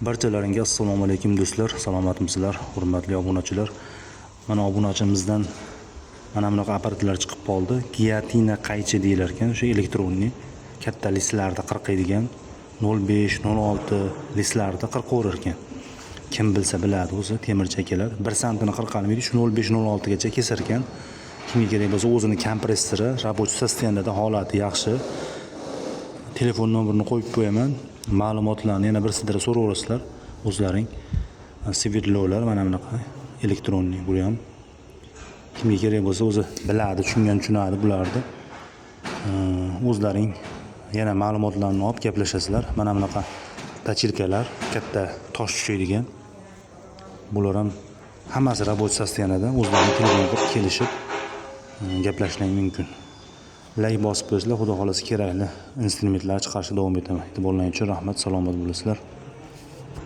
Barchalaringga assalomu alaykum, do'stlar, salomatmisizlar, hurmatli obunachilar. Mana, obunachimizdan mana bunaqa apparatlar chiqib qoldi. Giyotina qaychi deyilar ekan, o'sha электронный, katta listlarda qirqiydigan, 0,5, 0,6 listlarda qirqaverar ekan. Kim bilsa biladi o'zi, temirchi akalar. 1 santini qirqalmaydi, shu 0,5, 0,6gacha kesar ekan. Kimga kerak bo'lsa, o'zini kompressori, рабочий состояние da, holati yaxshi. Telefon nomerini qo'yib qo'yaman. Ma'lumotlarni yana bir sidra so'raverasizlar o'zlaring. Сверло lar mana bunaqa электронный, bu ham kimga kerak bo'lsa, o'zi biladi, tushungan tushunadi bularni. O'zlaring yana ma'lumotlarni olib gaplashasizlar. Mana bunaqa точилка lar, katta tosh tushadigan. Bular ham hammasi рабочий состояние da, o'zlaring telefon qilib kelishib, gaplashishlaring mumkin. Layk bosib qo'ysanglar, xudo xohlasa, kerakli instrumentlar chiqarishda davom etaman. E'tiborlaring uchun rahmat, salomat bo'lasizlar.